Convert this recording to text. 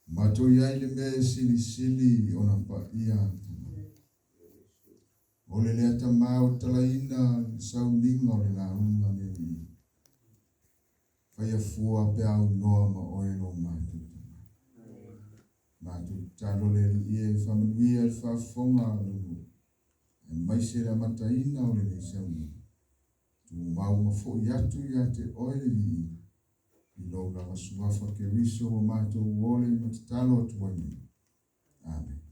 Matou i ai le mea e silisili ona paia atu. O le lea Tama ua talaina le sauniga o le lauga le Alii. Faia fua pe a aunoa ma oe lo matou Tama. Matou tatalo le Alii e faamanuia i le faafofoga a lou nuu, aemaise le amataina o lenei sauniga. Tumau ma foi atu ia te oe le viiga, i lou lava Suafa Keriso ua matou ole ma tatalo atu ai nei. Amene.